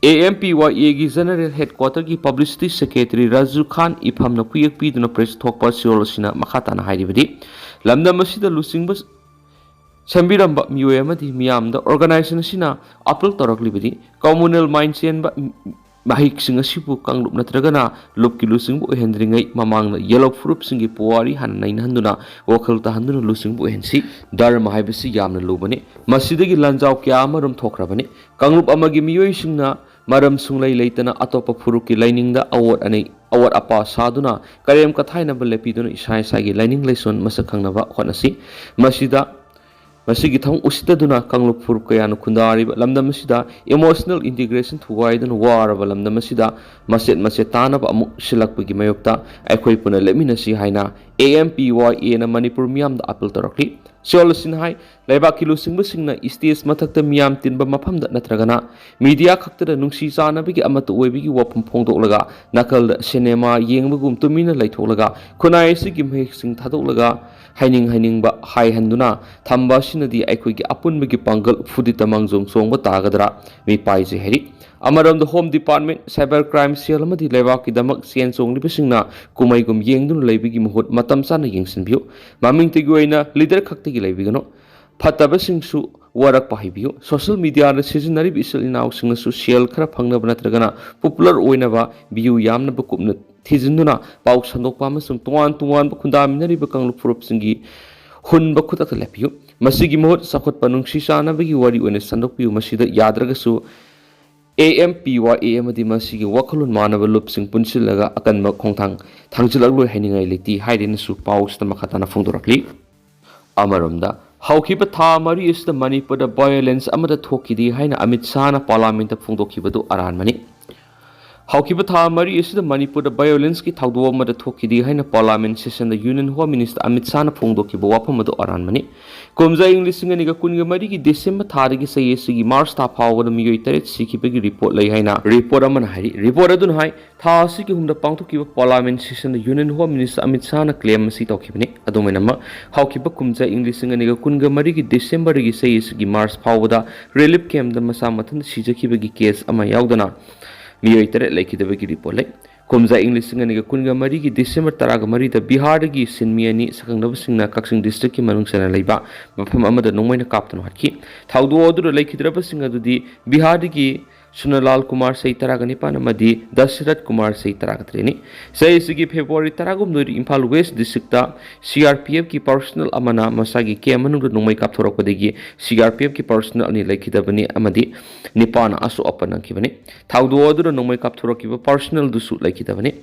A M P Y A ꯒꯤ General Headquarter ꯒꯤ Publicity Secretary ꯔꯥꯖꯨ ꯈꯥꯟ ꯏꯐꯝꯅ ꯈꯨꯌꯦꯛ ꯄꯤꯗꯨꯅ press ꯊꯣꯛꯄ ꯆꯦꯔꯣꯜ ꯑꯁꯤꯅ ꯃꯈꯥ ꯇꯥꯅ ꯍꯥꯏꯔꯤꯕꯗꯤ, ꯂꯝꯗꯝ ꯑꯁꯤꯗ ꯂꯨꯆꯤꯡꯕ ꯁꯦꯝꯕꯤꯔꯝꯕ ꯃꯤꯑꯣꯏ ꯑꯃꯗꯤ ꯃꯤꯌꯥꯝꯗ organization ꯑꯁꯤꯅ appeal ꯇꯧꯔꯛꯂꯤꯕꯗꯤ, communal mind ꯆꯦꯟꯕ ꯃꯍꯤꯛꯁꯤꯡ ꯑꯁꯤꯕꯨ ꯀꯥꯡꯂꯨꯞ ꯅꯠꯇ꯭ꯔꯒꯅ ꯂꯨꯞꯀꯤ ꯂꯨꯆꯤꯡꯕ ꯑꯣꯏꯍꯟꯗ꯭ꯔꯤꯉꯩ ꯃꯃꯥꯡꯗ ꯌꯦꯜꯍꯧ ꯐꯨꯔꯨꯞꯁꯤꯡꯒꯤ ꯄꯨꯋꯥꯔꯤ ꯍꯥꯟꯅ ꯅꯩꯅꯍꯟꯗꯨꯅ ꯋꯥꯈꯜ ꯇꯥꯍꯟꯗꯨꯅ ꯂꯨꯆꯤꯡꯕ ꯑꯣꯏꯍꯟꯁꯤ꯫ ꯙꯔꯃ ꯍꯥꯏꯕꯁꯤ ꯌꯥꯝꯅ ꯂꯨꯕꯅꯤ꯫ ꯃꯁꯤꯗꯒꯤ ꯂꯥꯟꯖꯥꯎ ꯀꯌꯥ ꯑꯃꯔꯣꯝ ꯊꯣꯛꯈ꯭ꯔꯕꯅꯤ꯫ ꯀꯥꯡꯂꯨꯞ ꯑꯃꯒꯤ ꯃꯤꯑꯣꯏꯁꯤꯡꯅ ꯃꯔꯝ ꯁꯨꯡꯂꯩ ꯂꯩꯇꯅ ꯑꯇꯣꯞꯄ ꯐꯨꯔꯨꯞꯀꯤ ꯂꯥꯏꯅꯤꯡꯗ ꯑꯋꯣꯠ ꯑꯅꯩ, ꯑꯋꯣꯠ ꯑꯄꯥ ꯁꯥꯗꯨꯅ ꯀꯔꯦꯝ ꯀꯊꯥꯏꯅꯕ ꯂꯦꯞꯄꯤꯗꯨꯅ ꯏꯁꯥ ꯏꯁꯥꯒꯤ ꯂꯥꯏꯅꯤꯡ ꯂꯥꯏꯁꯣꯟ ꯃꯁꯛ ꯈꯪꯅꯕ ꯍꯣꯠꯅꯁꯤ꯫ ꯃꯁꯤꯗ, ꯃꯁꯤꯒꯤ ꯊꯧꯑꯣꯡ ꯎꯁꯤꯠꯇꯗꯨꯅ ꯀꯥꯡꯂꯨꯞ ꯐꯨꯔꯨꯞ ꯀꯌꯥꯅ ꯈꯨꯟꯗꯥꯔꯤꯕ ꯂꯝꯗꯝ ꯑꯁꯤꯗ emotional integration ꯊꯨꯒꯥꯏꯗꯨꯅ ꯋꯥꯔꯕ ꯂꯝꯗꯝ ꯑꯁꯤꯗ ꯃꯆꯦꯠ ꯃꯆꯦꯠ ꯇꯥꯅꯕ ꯑꯃꯨꯛ ꯁꯤꯜꯂꯛꯄꯒꯤ ꯃꯥꯌꯣꯛꯇ ꯑꯩꯈꯣꯏ ꯄꯨꯟꯅ ꯂꯦꯞꯃꯤꯟꯅꯁꯤ ꯍꯥꯏꯅ ꯑꯦ ꯑꯦꯝ ꯄꯤ ꯋꯥꯏ ꯑꯦꯅ ꯃꯅꯤꯄꯨꯔ ꯃꯤꯌꯥꯝꯗ ꯑꯄꯤꯜ ꯇꯧꯔꯛꯂꯤ꯫ ꯁꯤꯑꯣꯜ ꯑꯁꯤꯅ ꯍꯥꯏ, ꯂꯩꯕꯥꯛꯀꯤ ꯂꯨꯆꯤꯡꯕꯁꯤꯡꯅ ꯁ꯭ꯇꯦꯖ ꯃꯊꯛꯇ ꯃꯤꯌꯥꯝ ꯇꯤꯟꯕ ꯃꯐꯝꯗ ꯅꯠꯇ꯭ꯔꯒꯅ ꯃꯤꯗꯤꯌꯥ ꯈꯛꯇꯗ ꯅꯨꯡꯁꯤ ꯆꯥꯟꯅꯕꯒꯤ ꯑꯃꯠꯇ ꯑꯣꯏꯕꯒꯤ ꯋꯥꯐꯝ ꯐꯣꯡꯗꯣꯛꯂꯒ ꯅꯥꯀꯜꯗ ꯁꯤꯅꯦꯃꯥ ꯌꯦꯡꯕꯒꯨꯝ ꯇꯨꯃꯤꯟꯅ ꯂꯩꯊꯣꯛꯂꯒ ꯈꯨꯟꯅꯥꯏ ꯑꯁꯤꯒꯤ ꯃꯍꯤꯛꯁꯤꯡ ꯊꯥꯗꯣꯛꯂꯒ ꯍꯥꯏꯅꯤꯡ ꯍꯥꯏꯅꯤꯡꯕ ꯍꯥꯏꯍꯟꯗꯨꯅ ꯊꯝꯕ ꯑꯁꯤꯅꯗꯤ ꯑꯩꯈꯣꯏꯒꯤ ꯑꯄꯨꯟꯕꯒꯤ ꯄꯥꯡꯒꯜ ꯐꯨꯗꯤꯠꯇ ꯃꯥꯡꯖꯣꯝ ꯆꯣꯡꯕ ꯇꯥꯒꯗ꯭ꯔꯥ ꯃꯤꯄꯥꯏꯁꯦ ꯍꯥꯏꯔꯤ꯫ ꯑꯃꯔꯣꯝꯗ ꯍꯣꯝ ꯗꯤꯄꯥꯔꯠꯃꯦꯟ, ꯁꯥꯏꯕꯔ ꯀ꯭ꯔꯥꯏꯝ ꯁꯦꯜ ꯑꯃꯗꯤ ꯂꯩꯕꯥꯛꯀꯤꯗꯃꯛ ꯁꯦꯟ ꯆꯣꯡꯂꯤꯕꯁꯤꯡꯅ ꯀꯨꯝꯍꯩꯒꯨꯝ ꯌꯦꯡꯗꯨꯅ ꯂꯩꯕꯒꯤ ꯃꯍꯨꯠ ꯃꯇꯝ ꯆꯥꯅ ꯌꯦꯡꯁꯤꯟꯕꯤꯌꯨ꯫ ꯃꯃꯤꯡꯇꯒꯤ ꯑꯣꯏꯅ ꯂꯤꯗꯔ ꯈꯛꯇꯒꯤ ꯂꯩꯕꯤꯒꯅꯨ꯫ ꯐꯠꯇꯕꯁꯤꯡꯁꯨ ꯋꯥꯔꯛꯄ ꯍꯩꯕꯤꯌꯨ꯫ ꯁꯣꯁꯤꯌꯦꯜ ꯃꯤꯗꯤꯌꯥꯗ ꯁꯤꯖꯤꯟꯅꯔꯤꯕ ꯏꯆꯤꯜ ꯏꯅꯥꯎꯁꯤꯡꯅꯁꯨ ꯁꯦꯜ ꯈꯔ ꯐꯪꯅꯕ ꯅꯠꯇ꯭ꯔꯒꯅ ꯄꯣꯄꯨꯂꯔ ꯑꯣꯏꯅꯕ, ꯚ꯭ꯌꯨ ꯌꯥꯝꯅꯕ ꯀꯨꯞꯅ ꯊꯤꯖꯤꯟꯗꯨꯅ ꯄꯥꯎ ꯁꯟꯗꯣꯛꯄ ꯑꯃꯁꯨꯡ ꯇꯣꯉꯥꯟ ꯇꯣꯉꯥꯟꯕ ꯈꯨꯟꯗꯥꯃꯤꯟꯅꯔꯤꯕ ꯀꯥꯡꯂꯨꯞ ꯐꯨꯔꯨꯞꯁꯤꯡꯒꯤ ꯍꯨꯟꯕ ꯈꯨꯗꯛꯇ ꯂꯦꯞꯄꯤꯌꯨ꯫ ꯃꯁꯤꯒꯤ ꯃꯍꯨꯠ ꯆꯥꯎꯈꯠꯄ, ꯅꯨꯡꯁꯤ ꯆꯥꯟꯅꯕꯒꯤ ꯋꯥꯔꯤ ꯑꯣꯏꯅ ꯁꯟꯗꯣꯛꯄꯤꯌꯨ꯫ ꯃꯁꯤꯗ ꯌꯥꯗ꯭ꯔꯒꯁꯨ ꯑꯦ ꯑꯦꯝ ꯄꯤ ꯋꯥꯏ ꯑꯦ ꯑꯃꯗꯤ ꯃꯁꯤꯒꯤ ꯋꯥꯈꯜꯂꯣꯟ ꯃꯥꯟꯅꯕ ꯂꯨꯞꯁꯤꯡ ꯄꯨꯟꯁꯤꯜꯂꯒ ꯑꯀꯟꯕ ꯈꯣꯡꯊꯥꯡ ꯊꯥꯡꯖꯤꯜꯂꯛꯂꯣꯏ ꯍꯥꯏꯅꯤꯡꯉꯥꯏ ꯂꯩꯇꯦ ꯍꯥꯏꯗꯨꯅꯁꯨ ꯄꯥꯎꯁꯤꯗ ꯃꯈꯥ ꯇꯥꯅ ꯐꯣꯡꯗꯣꯔꯛꯂꯤ꯫ ꯑꯃꯔꯣꯝꯗ, ꯍꯧꯈꯤꯕ ꯊꯥ ꯃꯔꯤ ꯑꯁꯤꯗ ꯃꯅꯤꯄꯨꯔꯗ ꯚꯥꯏꯑꯣꯂꯦꯟꯁ ꯑꯃꯠꯇ ꯊꯣꯛꯈꯤꯗꯦ ꯍꯥꯏꯅ ꯑꯃꯤꯠ ꯁꯥꯍꯅ ꯄꯥꯔꯂꯥꯃꯦꯟꯠꯇ ꯐꯣꯡꯗꯣꯛꯈꯤꯕꯗꯨ ꯑꯔꯥꯟꯕꯅꯤ꯫ ꯍꯧꯈꯤꯕ ꯊꯥ ꯃꯔꯤ ꯑꯁꯤꯗ ꯃꯅꯤꯄꯨꯔꯗ ꯚꯥꯏꯑꯣꯂꯦꯟꯁꯀꯤ ꯊꯧꯗꯣꯛ ꯑꯃꯠꯇ ꯊꯣꯛꯈꯤꯗꯦ ꯍꯥꯏꯅ ꯄꯥꯔꯂꯥꯃꯦꯟꯠ ꯁꯦꯁꯟꯗ ꯌꯨꯅꯤꯌꯟ ꯍꯣꯝ ꯃꯤꯅꯤꯁꯇꯔ ꯑꯃꯤꯠ ꯁꯥꯍꯅ ꯐꯣꯡꯗꯣꯛꯈꯤꯕ ꯋꯥꯐꯝ ꯑꯗꯨ ꯑꯔꯥꯟꯕꯅꯤ꯫ ꯀꯨꯝꯖꯥ ꯏꯪ ꯂꯤꯁꯤꯡ ꯑꯅꯤꯒ ꯀꯨꯟꯒ ꯃꯔꯤꯒꯤ ꯗꯤꯁꯦꯝꯕꯔ ꯊꯥꯗꯒꯤ ꯆꯍꯤ ꯑꯁꯤꯒꯤ ꯃꯥꯔꯆ ꯊꯥ ꯐꯥꯎꯕꯗ ꯃꯤꯑꯣꯏ ꯇꯔꯦꯠ ꯁꯤꯈꯤꯕꯒꯤ ꯔꯤꯄꯣꯔꯠ ꯂꯩ ꯍꯥꯏꯅ ꯔꯤꯄꯣꯔꯠ ꯑꯃꯅ ꯍꯥꯏꯔꯤ꯫ ꯔꯤꯄꯣꯔꯠ ꯑꯗꯨꯅ ꯍꯥꯏ, ꯊꯥ ꯑꯁꯤꯒꯤ ꯑꯍꯨꯝꯗ ꯄꯥꯡꯊꯣꯛꯈꯤꯕ ꯄꯥꯔꯂꯥꯃꯦꯟꯠ ꯁꯦꯁꯟꯗ ꯌꯨꯅꯤꯌꯟ ꯍꯣꯝ ꯃꯤꯅꯤꯁꯇꯔ ꯑꯃꯤꯠ ꯁꯥꯍꯅ ꯀ꯭ꯂꯦꯝ ꯑꯁꯤ ꯇꯧꯈꯤꯕꯅꯤ꯫ ꯑꯗꯨꯝ ꯑꯣꯏꯅꯃꯛ, ꯍꯧꯈꯤꯕ ꯀꯨꯝꯖꯥ ꯏꯪ ꯂꯤꯁꯤꯡ ꯑꯅꯤꯒ ꯀꯨꯟꯒ ꯃꯔꯤꯒꯤ ꯗꯤꯁꯦꯝꯕꯔꯗꯒꯤ ꯆꯍꯤ ꯑꯁꯤꯒꯤ ꯃꯥꯔꯆ ꯐꯥꯎꯕꯗ ꯔꯤꯂꯤꯐ ꯀꯦꯝꯞꯇ ꯃꯁꯥ ꯃꯊꯟꯇ ꯁꯤꯖꯈꯤꯕꯒꯤ ꯀꯦꯁ ꯑꯃ ꯌꯥꯎꯗꯅ ꯃꯤꯑꯣꯏ ꯇꯔꯦꯠ ꯂꯩꯈꯤꯗꯕꯒꯤ ꯔꯤꯄꯣꯔꯠ ꯂꯩ꯫ ꯀꯨꯝꯖꯥ ꯏꯪ ꯂꯤꯁꯤꯡ ꯑꯅꯤꯒ ꯀꯨꯟꯒ ꯃꯔꯤꯒꯤ ꯗꯤꯁꯦꯝꯕꯔ ꯇꯔꯥꯒ ꯃꯔꯤꯗ ꯕꯤꯍꯥꯔꯗꯒꯤ ꯁꯤꯟꯃꯤ ꯑꯅꯤ ꯁꯛꯈꯪꯅꯕꯁꯤꯡꯅ ꯀꯛꯆꯤꯡ ꯗꯤꯁꯇ꯭ꯔꯤꯛꯀꯤ ꯃꯅꯨꯡ ꯆꯟꯅ ꯂꯩꯕ ꯃꯐꯝ ꯑꯃꯗ ꯅꯣꯡꯃꯩꯅ ꯀꯥꯞꯇꯨꯅ ꯍꯥꯠꯈꯤ꯫ ꯊꯧꯗꯣꯛ ꯑꯗꯨꯗ ꯂꯩꯈꯤꯗ꯭ꯔꯕꯁꯤꯡ ꯑꯗꯨꯗꯤ ꯕꯤꯍꯥꯔꯗꯒꯤ ꯁꯨꯅꯂꯥꯜ ꯀꯨꯃꯥꯔ, ꯆꯍꯤ ꯇꯔꯥꯒ ꯅꯤꯄꯥꯟ, ꯑꯃꯗꯤ ꯗꯁꯔꯠ ꯀꯨꯃꯥꯔ, ꯆꯍꯤ ꯇꯔꯥꯒ ꯇꯔꯦꯠꯅꯤ꯫ ꯆꯍꯤ ꯑꯁꯤꯒꯤ ꯐꯦꯕ꯭ꯔꯨꯋꯥꯔꯤ ꯇꯔꯥꯒꯨꯝꯗꯣꯏꯗ Imphal west district C R P ꯑꯦꯐꯀꯤ ꯄꯔꯁꯣꯅꯦꯜ ꯑꯃꯅ ꯃꯁꯥꯒꯤ ꯀꯦꯝꯞ ꯃꯅꯨꯡꯗ ꯅꯣꯡꯃꯩ ꯀꯥꯞꯊꯣꯔꯛꯄꯗꯒꯤ ꯁꯤ ꯑꯥꯔ ꯄꯤ ꯑꯦꯐꯀꯤ ꯄꯔꯁꯣꯅꯦꯜ ꯑꯅꯤ ꯂꯩꯈꯤꯗꯕꯅꯤ ꯑꯃꯗꯤ ꯅꯤꯄꯥꯟ ꯑꯁꯣꯛ ꯑꯄꯟ ꯅꯪꯈꯤꯕꯅꯤ꯫ ꯊꯧꯗꯣꯛ ꯑꯗꯨꯗ ꯅꯣꯡꯃꯩ ꯀꯥꯞꯊꯣꯔꯛꯈꯤꯕ ꯄꯔꯁꯣꯅꯦꯜꯗꯨꯁꯨ ꯂꯩꯈꯤꯗꯕꯅꯤ꯫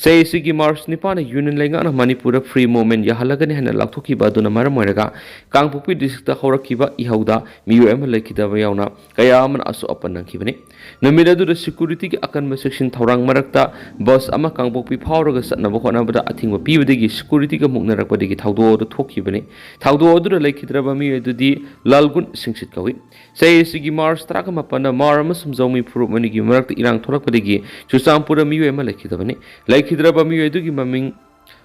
ꯆꯍꯤ ꯑꯁꯤꯒꯤ ꯃꯥꯔꯆ ꯅꯤꯄꯥꯟꯗ ꯌꯨꯅꯤꯌꯟ ꯂꯩꯉꯥꯛꯅ ꯃꯅꯤꯄꯨꯔꯗ ꯐ꯭ꯔꯤ ꯃꯨꯚꯃꯦꯟꯠ ꯌꯥꯍꯜꯂꯒꯅꯤ ꯍꯥꯏꯅ ꯂꯥꯎꯊꯣꯛꯈꯤꯕ ꯑꯗꯨꯅ ꯃꯔꯝ ꯑꯣꯏꯔꯒ ꯀꯥꯡꯄꯣꯛꯄꯤ ꯗꯤꯁꯇ꯭ꯔꯤꯛꯇ ꯍꯧꯔꯛꯈꯤꯕ ꯏꯍꯧꯗ ꯃꯤꯑꯣꯏ ꯑꯃ ꯂꯩꯈꯤꯗꯕ ꯌꯥꯎꯅ ꯀꯌꯥ ꯑꯃꯅ ꯑꯁꯣꯛ ꯑꯄꯟ ꯅꯪꯈꯤꯕꯅꯤ꯫ ꯅꯨꯃꯤꯠ ꯑꯗꯨꯗ ꯁꯦꯀ꯭ꯌꯨꯔꯤꯇꯤꯒꯤ ꯑꯀꯟꯕ ꯆꯦꯛꯁꯤꯟ ꯊꯧꯔꯥꯡ ꯃꯔꯛꯇ ꯕꯁ ꯑꯃ ꯀꯥꯡꯄꯣꯛꯄꯤ ꯐꯥꯎꯔꯒ ꯆꯠꯅꯕ ꯍꯣꯠꯅꯕꯗ ꯑꯊꯤꯡꯕ ꯄꯤꯕꯗꯒꯤ ꯁꯦꯀ꯭ꯌꯨꯔꯤꯇꯤꯒ ꯃꯨꯛꯅꯔꯛꯄꯗꯒꯤ ꯊꯧꯗꯣꯛ ꯑꯗꯨ ꯊꯣꯛꯈꯤꯕꯅꯤ꯫ ꯊꯧꯗꯣꯛ ꯑꯗꯨꯗ ꯂꯩꯈꯤꯗ꯭ꯔꯕ ꯃꯤꯑꯣꯏ ꯑꯗꯨꯗꯤ ꯂꯥꯜꯒꯨꯟ ꯁꯤꯡꯁꯤꯠ ꯀꯧꯏ꯫ ꯆꯍꯤ ꯑꯁꯤꯒꯤ ꯃꯥꯔꯆ ꯇꯔꯥꯒ ꯃꯥꯄꯟꯗ ꯃꯥꯔ ꯑꯃꯁꯨꯡ ꯖꯧꯃꯤ ꯐꯨꯔꯨꯞ ꯑꯅꯤꯒꯤ ꯃꯔꯛꯇ ꯏꯔꯥꯡ ꯊꯣꯛꯂꯛꯄꯗꯒꯤ ꯆꯨꯔꯆꯥꯟꯄꯨꯔꯗ ꯃꯤꯑꯣꯏ ꯑꯃ ꯂꯩꯈꯤꯗꯕꯅꯤ꯫ ꯂꯩꯈꯤꯗ꯭ꯔꯕ ꯃꯤꯑꯣꯏ ꯑꯗꯨꯒꯤ ꯃꯃꯤꯡ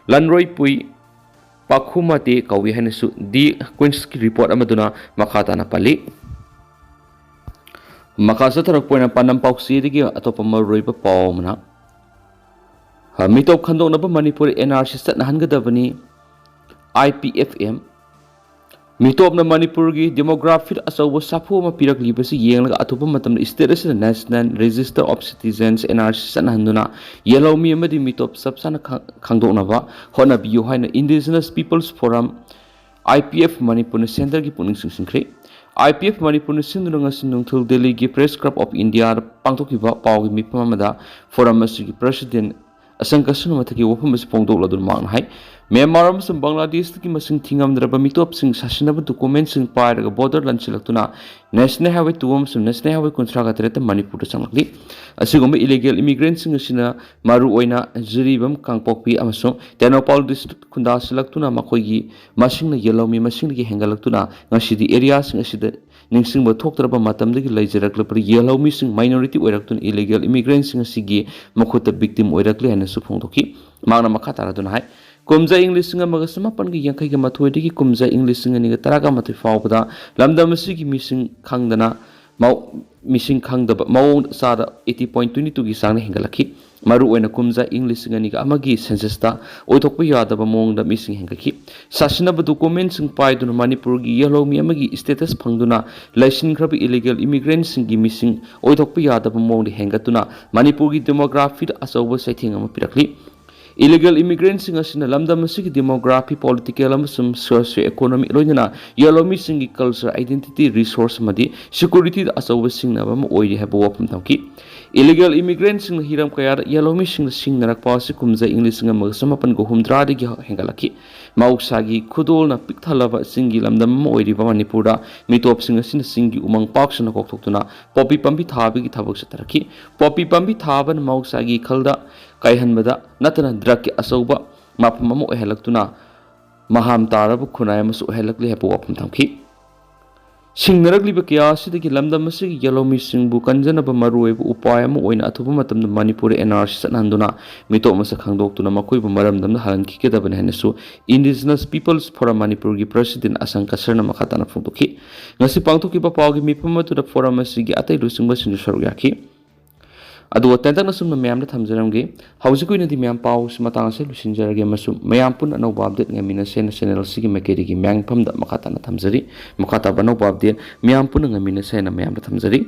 ꯂꯟꯔꯣꯏ ꯄꯨꯏ ꯄꯥꯈꯨꯃꯥꯇꯦ ꯀꯧꯏ ꯍꯥꯏꯅꯁꯨ ꯗꯤ ꯀ꯭ꯋꯤꯟꯁꯀꯤ ꯔꯤꯄꯣꯔꯠ ꯑꯃꯗꯨꯅ ꯃꯈꯥ ꯇꯥꯅ ꯄꯜꯂꯤ꯫ ꯃꯈꯥ ꯆꯠꯊꯔꯛꯄ ꯑꯣꯏꯅ ꯄꯥꯟꯗꯝ ꯄꯥꯎꯆꯦꯗꯒꯤ ꯑꯇꯣꯞꯄ ꯃꯔꯨꯑꯣꯏꯕ ꯄꯥꯎ ꯑꯃꯅ, ꯃꯤꯇꯣꯞ ꯈꯟꯗꯣꯛꯅꯕ ꯃꯅꯤꯄꯨꯔ ꯑꯦꯟ ꯑꯥꯔ ꯁꯤ ꯆꯠꯅꯍꯟꯒꯗꯕꯅꯤ, ꯑꯥꯏ ꯄꯤ ꯑꯦꯐ ꯑꯦꯝ꯫ ꯃꯤꯇꯣꯞꯅ ꯃꯅꯤꯄꯨꯔꯒꯤ ꯗꯦꯃꯣꯒ꯭ꯔꯥꯐꯤꯗ ꯑꯆꯧꯕ ꯁꯥꯐꯨ ꯑꯃ ꯄꯤꯔꯛꯂꯤꯕꯁꯤ ꯌꯦꯡꯂꯒ ꯑꯊꯨꯕ ꯃꯇꯝꯗ state ꯑꯁꯤꯗ National Register of Citizens, N R C, ꯆꯠꯅꯍꯟꯗꯨꯅ ꯌꯦꯜꯍꯧꯃꯤ ꯑꯃꯗꯤ ꯃꯤꯇꯣꯞ ꯆꯞ ꯆꯥꯅ ꯈꯪ-, ꯈꯪꯗꯣꯛꯅꯕ ꯍꯣꯠꯅꯕꯤꯌꯨ ꯍꯥꯏꯅ Indigenous People's Forum, I P F, ꯃꯅꯤꯄꯨꯔꯅ centreꯒꯤ ꯄꯨꯛꯅꯤꯡ ꯆꯤꯡꯁꯤꯟꯈ꯭ꯔꯦ꯫ I P F ꯃꯅꯤꯄꯨꯔꯅ ꯁꯤꯟꯗꯨꯅ ꯉꯁꯤ ꯅꯨꯡꯊꯤꯜ ꯗꯦꯜꯂꯤꯒꯤ Press Club of Indiaꯗ ꯄꯥꯡꯊꯣꯛꯈꯤꯕ ꯄꯥꯎꯒꯤ ꯃꯤꯐꯝ ꯑꯃꯗ forum ꯑꯁꯤꯒꯤ president ꯑꯁꯪꯀꯁꯨꯅ ꯃꯊꯛꯀꯤ ꯋꯥꯐꯝ ꯑꯁꯤ ꯐꯣꯡꯗꯣꯛꯂꯗꯨꯅ ꯃꯍꯥꯛꯅ ꯍꯥꯏ, ꯃ꯭ꯌꯥꯟꯃꯥꯔ ꯑꯃꯁꯨꯡ ꯕꯪꯒ꯭ꯂꯥꯗꯦꯁꯇꯒꯤ ꯃꯁꯤꯡ ꯊꯤꯉꯝꯗ꯭ꯔꯕ ꯃꯤꯇꯣꯞꯁꯤꯡ ꯁꯥꯁꯤꯟꯅꯕ documentꯁꯤꯡ ꯄꯥꯏꯔꯒ border ꯂꯥꯟꯁꯤꯜꯂꯛꯇꯨꯅ National Highway two ꯑꯃꯁꯨꯡ National Highway ꯀꯨꯟꯊ꯭ꯔꯥꯒ ꯇꯔꯦꯠꯇ ꯃꯅꯤꯄꯨꯔꯗ ꯆꯪꯂꯛꯂꯤ꯫ ꯑꯁꯤꯒꯨꯝꯕ illegal immigrantꯁꯤꯡ ꯑꯁꯤꯅ ꯃꯔꯨꯑꯣꯏꯅ ꯖꯤꯔꯤꯕꯥꯝ, ꯀꯥꯡꯄꯣꯛꯄꯤ ꯑꯃꯁꯨꯡ ꯇꯦꯡꯅꯧꯄꯥꯜ district ꯈꯨꯟꯗꯥꯁꯤꯜꯂꯛꯇꯨꯅ ꯃꯈꯣꯏꯒꯤ ꯃꯁꯤꯡꯅ ꯌꯦꯜꯍꯧꯃꯤ ꯃꯁꯤꯡꯗꯒꯤ ꯍꯦꯟꯒꯠꯂꯛꯇꯨꯅ ꯉꯁꯤꯗꯤ areaꯁꯤꯡ ꯑꯁꯤꯗ ꯅꯤꯡꯁꯤꯡꯕ ꯊꯣꯛꯇ꯭ꯔꯕ ꯃꯇꯝꯗꯒꯤ ꯂꯩꯖꯔꯛꯂꯕ ꯌꯦꯜꯍꯧꯃꯤꯁꯤꯡ minority ꯑꯣꯏꯔꯛꯇꯨꯅ illegal immigrantꯁꯤꯡ ꯑꯁꯤꯒꯤ ꯃꯈꯨꯠꯇ victim ꯑꯣꯏꯔꯛꯂꯦ ꯍꯥꯏꯅꯁꯨ ꯐꯣꯡꯗꯣꯛꯈꯤ꯫ ꯃꯍꯥꯛꯅ ꯃꯈꯥ ꯇꯥꯔꯗꯨꯅ ꯍꯥꯏ, ꯀꯨꯝꯖꯥ ꯏꯪ ꯂꯤꯁꯤꯡ ꯑꯃꯒ ꯆꯃꯥꯄꯟꯒ ꯌꯥꯡꯈꯩꯒ ꯃꯥꯊꯣꯏꯗꯒꯤ ꯀꯨꯝꯖꯥ ꯏꯪ ꯂꯤꯁꯤꯡ ꯑꯅꯤꯒ ꯇꯔꯥꯒ ꯃꯥꯊꯣꯏ ꯐꯥꯎꯕꯗ ꯂꯝꯗꯝ ꯑꯁꯤꯒꯤ ꯃꯤꯁꯤꯡ ꯈꯪꯗꯅ ꯃꯑꯣ-, ꯃꯤꯁꯤꯡ ꯈꯪꯗꯕ ꯃꯑꯣꯡ ꯆꯥꯗ eighty point twenty twoꯒꯤ ꯆꯥꯡꯗ ꯍꯦꯟꯒꯠꯂꯛꯈꯤ꯫ ꯃꯔꯨꯑꯣꯏꯅ ꯀꯨꯝꯖꯥ ꯏꯪ ꯂꯤꯁꯤꯡ ꯑꯅꯤꯒ ꯑꯃꯒꯤ censusꯇ ꯑꯣꯏꯊꯣꯛꯄ ꯌꯥꯗꯕ ꯃꯑꯣꯡꯗ ꯃꯤꯁꯤꯡ ꯍꯦꯟꯒꯠꯈꯤ꯫ ꯁꯥꯁꯤꯟꯅꯕ documentꯁꯤꯡ ꯄꯥꯏꯗꯨꯅ ꯃꯅꯤꯄꯨꯔꯒꯤ ꯌꯦꯜꯍꯧꯃꯤ ꯑꯃꯒꯤ status ꯐꯪꯗꯨꯅ ꯂꯩꯁꯤꯟꯈ꯭ꯔꯕ illegal immigrantꯁꯤꯡꯒꯤ ꯃꯤꯁꯤꯡ ꯑꯣꯏꯊꯣꯛꯄ ꯌꯥꯗꯕ ꯃꯑꯣꯡꯗ ꯍꯦꯟꯒꯠꯇꯨꯅ ꯃꯅꯤꯄꯨꯔꯒꯤ demographyꯗ ꯑꯆꯧꯕ ꯆꯩꯊꯦꯡ ꯑꯃ ꯄꯤꯔꯛꯂꯤ꯫ Illegal immigrantꯁꯤꯡ ꯑꯁꯤꯅ ꯂꯝꯗꯝ ꯑꯁꯤꯒꯤ demography, political ꯑꯃꯁꯨꯡ socio-economic ꯂꯣꯏꯅꯅ ꯌꯦꯜꯍꯧꯃꯤꯁꯤꯡꯒꯤ culture, identity, resource ꯑꯃꯗꯤ securityꯗ ꯑꯆꯧꯕ ꯁꯤꯡꯅꯕ ꯑꯃ ꯑꯣꯏꯔꯤ ꯍꯥꯏꯕ ꯋꯥꯐꯝ ꯊꯝꯈꯤ꯫ Illegal immigrantꯁꯤꯡꯅ ꯍꯤꯔꯝ ꯀꯌꯥꯗ ꯌꯦꯜꯍꯧꯃꯤꯁꯤꯡꯗ ꯁꯤꯡꯅꯔꯛꯄ ꯑꯁꯤ ꯀꯨꯝꯖꯥ ꯏꯪ ꯂꯤꯁꯤꯡ ꯑꯃꯒ ꯆꯃꯥꯄꯟꯒ ꯍꯨꯝꯗ꯭ꯔꯥꯗꯒꯤ ꯍꯦꯟꯒꯠꯂꯛꯈꯤ꯫ ꯃꯍꯧꯁꯥꯒꯤ ꯈꯨꯗꯣꯜꯅ ꯄꯤꯛ ꯊꯜꯂꯕ ꯆꯤꯡꯒꯤ ꯂꯝꯗꯝ ꯑꯃ ꯑꯣꯏꯔꯤꯕ ꯃꯅꯤꯄꯨꯔꯗ ꯃꯤꯇꯣꯞꯁꯤꯡ ꯑꯁꯤꯅ ꯆꯤꯡꯒꯤ ꯎꯃꯪ ꯄꯥꯛ ꯁꯟꯅ ꯀꯣꯛꯊꯣꯛꯇꯨꯅ ꯄꯣꯄꯤ ꯄꯥꯝꯕꯤ ꯊꯥꯕꯒꯤ ꯊꯕꯛ ꯆꯠꯊꯔꯛꯈꯤ꯫ ꯄꯣꯄꯤ ꯄꯥꯝꯕꯤ ꯊꯥꯕꯅ ꯃꯍꯧꯁꯥꯒꯤ ꯏꯈꯜꯗ ꯀꯥꯏꯍꯟꯕꯗ ꯅꯠꯇꯅ drugꯀꯤ ꯑꯆꯧꯕ ꯃꯐꯝ ꯑꯃ ꯑꯣꯏꯍꯜꯂꯛꯇꯨꯅ ꯃꯍꯥꯝ ꯇꯥꯔꯕ ꯈꯨꯟꯅꯥꯏ ꯑꯃꯁꯨ ꯑꯣꯏꯍꯜꯂꯛꯂꯤ ꯍꯥꯏꯕ ꯋꯥꯐꯝ ꯊꯝꯈꯤ꯫ ꯁꯤꯡꯅꯔꯛꯂꯤꯕ ꯀꯌꯥ ꯑꯁꯤꯗꯒꯤ ꯂꯝꯗꯝ ꯑꯁꯤꯒꯤ ꯌꯦꯜꯍꯧꯃꯤꯁꯤꯡꯕꯨ ꯀꯟꯖꯅꯕ ꯃꯔꯨꯑꯣꯏꯕ ꯎꯄꯥꯏ ꯑꯃ ꯑꯣꯏꯅ ꯑꯊꯨꯕ ꯃꯇꯝꯗ ꯃꯅꯤꯄꯨꯔꯗ NRC ꯆꯠꯍꯟꯗꯨꯅ ꯃꯤꯇꯣꯞ ꯃꯁꯛ ꯈꯪꯗꯣꯛꯇꯨꯅ ꯃꯈꯣꯏꯕꯨ ꯃꯔꯝꯗꯝꯗ ꯍꯜꯍꯟꯈꯤꯒꯗꯕꯅꯤ ꯍꯥꯏꯅꯁꯨ Indigenous Peoples Forum ꯃꯅꯤꯄꯨꯔꯒꯤ president ꯑꯁꯪ ꯀꯁꯔꯅ ꯃꯈꯥ ꯇꯥꯅ ꯐꯣꯡꯗꯣꯛꯈꯤ꯫ ꯉꯁꯤ ꯄꯥꯡꯊꯣꯛꯈꯤꯕ ꯄꯥꯎꯒꯤ ꯃꯤꯐꯝ ꯑꯗꯨꯗ forum ꯑꯁꯤꯒꯤ ꯑꯇꯩ ꯂꯨꯆꯤꯡꯕꯁꯤꯡꯁꯨ ꯁꯔꯨꯛ ꯌꯥꯈꯤ꯫ ꯑꯗꯨꯒ ꯇꯦꯟꯇꯛꯅ ꯁꯨꯝꯅ ꯃꯌꯥꯝꯗ ꯊꯝꯖꯔꯝꯒꯦ꯫ ꯍꯧꯖꯤꯛꯀꯤ ꯑꯣꯏꯅꯗꯤ ꯃꯌꯥꯝ ꯄꯥꯎꯁꯤ ꯃꯇꯥꯡ ꯑꯁꯤꯗ ꯂꯣꯏꯁꯤꯟꯖꯔꯒꯦ ꯑꯃꯁꯨꯡ ꯃꯌꯥꯝ ꯄꯨꯟꯅ ꯑꯅꯧꯕ update ꯉꯥꯏꯃꯤꯟꯅꯁꯦꯅ channel ꯑꯁꯤꯒꯤ ꯃꯥꯏꯀꯩꯗꯒꯤ ꯃꯌꯥꯝꯒꯤ ꯃꯐꯝꯗ ꯃꯈꯥ ꯇꯥꯅ ꯊꯝꯖꯔꯤ꯫ ꯃꯈꯥ ꯇꯥꯕ ꯑꯅꯧꯕ update ꯃꯌꯥꯝ ꯄꯨꯟꯅ ꯉꯥꯏꯃꯤꯟꯅꯁꯦꯅ ꯃꯌꯥꯝꯗ ꯊꯝꯖꯔꯤ꯫